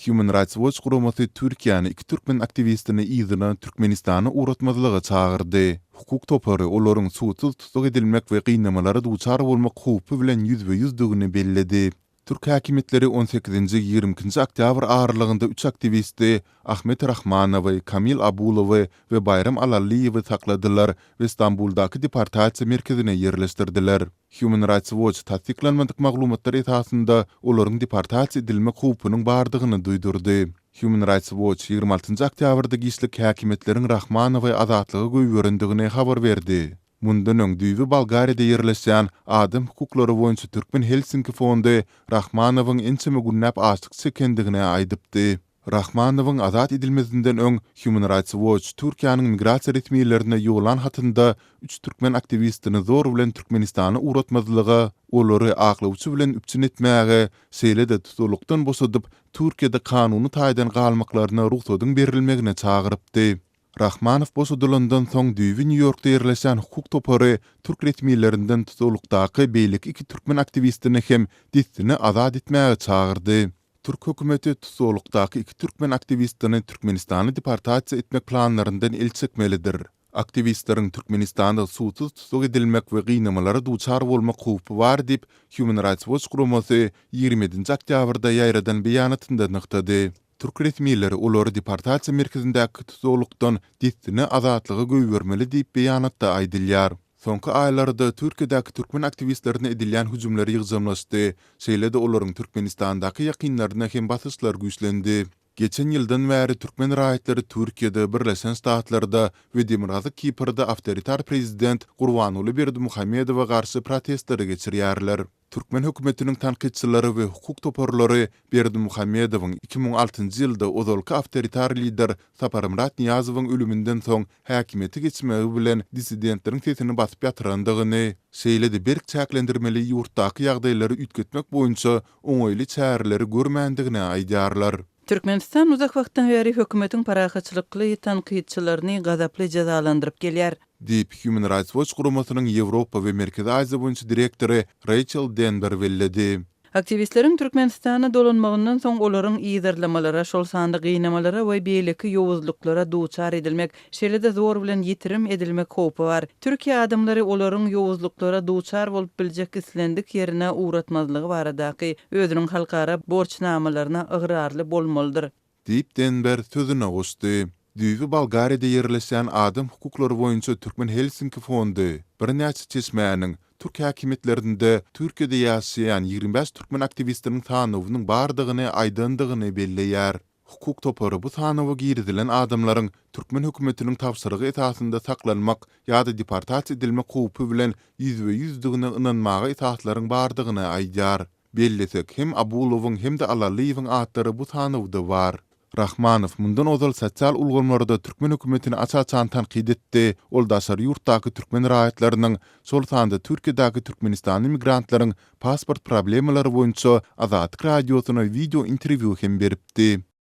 Human Rights Watch guramasy Türkiýäni iki türkmen aktiwistini yzyna Türkmenistana ugratmazlyga çagyrdy. Hukuk topary olaryň sudsyz tussag edilmek we gynamalara duçar bolmak howpy bilen ýüzbe-ýüzdigini belledi. Türk häkimiýetleri on sekizinji, 22-nji oktýabr aralygynda üç aktiwisti, Ahmet Rahmanowy, Kamil Abulowy we Baýram Alallyýewi sakladylar we Stambuldaky deportasiýa merkezine ýerleşdirdiler. Human Rights Watch tassyklanmadyk maglumatlar esasynda olaryň deportasiýa edilmek howpunyň bardygyny duýdurdy. Human Rights Watch 26 oktýabrda giçlik häkimiýetleriň Rahmanowy azatlyga goýberendigini habar berdi. Mundan öň düýbi Bolgariýada ýerleşýän adam hukuklary boýunça Türkmen Helsinki fondy Rahmanowyň ençeme günläp açlyk çekendigini aýdypdy. Rahmanowyň azat edilmezinden öň Human Rights Watch Türkiýäniň migrasiýa resmilerine ýollan hatynda üç türkmen aktiwistini zor bilen Türkmenistana ugratmazlyga, olary aklawçy bilen üpjün etmäge, şeýle-de tussaglykdan boşadyp, Türkiýede kanuny taýdan galmaklaryna rugsadyň berilmegine çagyrypdy. Rahmanow boşadylandan soň düýbi Nýu-Ýorkda ýerleşýän hukuk topary türk resmilerinden tussaglykdaky beýleki iki türkmen aktiwistini hem dessine azat etmäge çagyrdy. Türk hökümeti tussaglykdaky iki türkmen aktiwistini Türkmenistana deportasiýa etmek planlaryndan el çekmelidir. Aktiwistleriň Türkmenistanda sudsyz tussag edilmek we gynamalara duçar bolmak howpy bar diýip, Human Rights Watch guramasy 27-nji oktýabrda ýaýradan beýanatynda nygtady. Türk resmileri olary deportasiýa merkezindäki tussaglykdan dessine azatlyga goýbermeli diýip, beýanatda aýdylýar. Soňky aýlarda Türkiýedäki türkmen aktiwistlerine edilýän hüjümler ýygjamlaşdy, şeýle-de olaryň Türkmenistandaky ýakynlaryna hem basyşlar güýçlendi. Geçen ýyldan bäri türkmen raýatlary Türkiýede, Birleşen Ştatlarda we Demirgazyk Kiprde awtoritar prezident Gurbanguly Berdimuhamedowa garşy protestleri geçirýärler. Türkmen hökümetiniň tankytçylary we hukuk toparlary Berdimuhamedowyň 2006-njy ýylda ozalky awtoritar lider Saparmyrat Nyýazowyň ölüminden soň häkimiýete geçmegi bilen dissidentleriň sesini basyp ýatyrandygyny, şeýle-de berk çäklendirmeli ýurtdaky ýagdaýlary üýtgetmek boýunça oňaýly çäreleri görmändigini aýdýarlar. Türkmenistan uzak wagtdan bäri hökümetiň parahatçylykly tankytçylaryny gazaply jezalandyryp gelýär. Diýip, Human Rights Watch guramasynyň Ýewropa we Merkezi Aziýa boýunça direktory Reýçel Denber belledi. Aktiwistleriň Türkmenistana dolanmagyndan soň olaryň yzarlamalara, şol sanda gynamalara we beýleki ýowuzlyklara duçar edilmek, şeýle-de zor bilen ýitirim edilmek howpy bar. Türkiýe adamlary olaryň ýowuzlyklara duçar bolup biljek islendik ýerine ugratmazlygy baradaky özüniň halkara borçnamalaryna ygrarly bolmalydyr. Diýip, Denber sözüne goşdy. Düýbi Bolgariýada ýerleşýän adam hukuklary boýunça Türkmen Helsinki fondy birnäçe çeşmäniň türk häkimiýetlerinde Türkiýede ýaşaýan 25 türkmen aktiwistiniň sanawynyň bardygyny aýdandygyny belleýär. Hukuk topary bu sanawa girizilen adamlaryň türkmen hökümetiniň tabşyrygy esasynda saklanmak ýa-da deportasiýa edilmek howpy bilen ýüzbe-ýüzdigine ynanmaga esaslaryň bardygyny aýdýar. Bellesek, hem Abulowyň, hem-de Alalyýewiň atlary bu sanawda bar. Rahmanow mundan ozal sosial ulgamlarda türkmen hökümetini aç-açan tankyt etdi, ol daşary ýurtdaky türkmen raýatlarynyň, şol sanda Türkiýedäki türkmenistanly migrantlaryň pasport problemalary boýunça Azatlyk Radiosyna wideo interwýu hem beripdi.